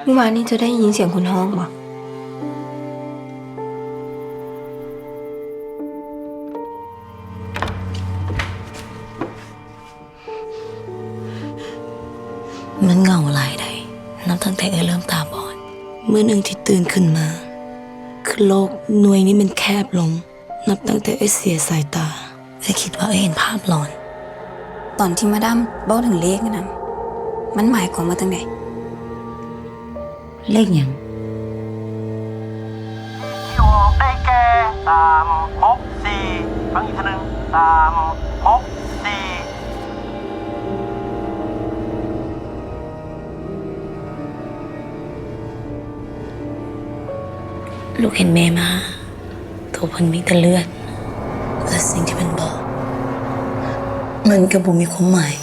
ມື້ວານນີ້ເຈົ້າໄດ້ຍິນສຽງຄົນຮ້ອງບໍ່? ມັນເຫງົາຫຼາຍໃດ໋ ນັບຕັ້ງແຕ່ເອື້ອຍເລີ່ມຕາບອດ. ມື້ໜຶ່ງທີ່ຕື່ນຂຶ້ນມາ ຄືໂລກໜ່ວຍນີ້ມັນແຄບລົງ ນັບຕັ້ງແຕ່ເອື້ອຍເສຍສາຍຕາ. ເອື້ອຍຄິດວ່າເອື້ອຍເຫັນພາບຫຼອນ. ຕອນທີ່ມາດາມເວົ້າເຖິງເລກນັ້ນ ມັນໝາຍຄວາມວ່າຈັ່ງໃດ? ເລກຫຍັງ? ທີ່ອອກໄດ້ແກ່ ສາມຫົກສີ່ ຟັງອີກເທື່ອໜຶ່ງ ສາມຫົກສີ່. ລູກເຫັນແມ່ມາ ໂຕເພິ່ນມີແຕ່ເລືອດ ແລະ ສິ່ງທີ່ເພິ່ນບອກ ມັນກໍບໍ່ມີຄວາມໝາຍ.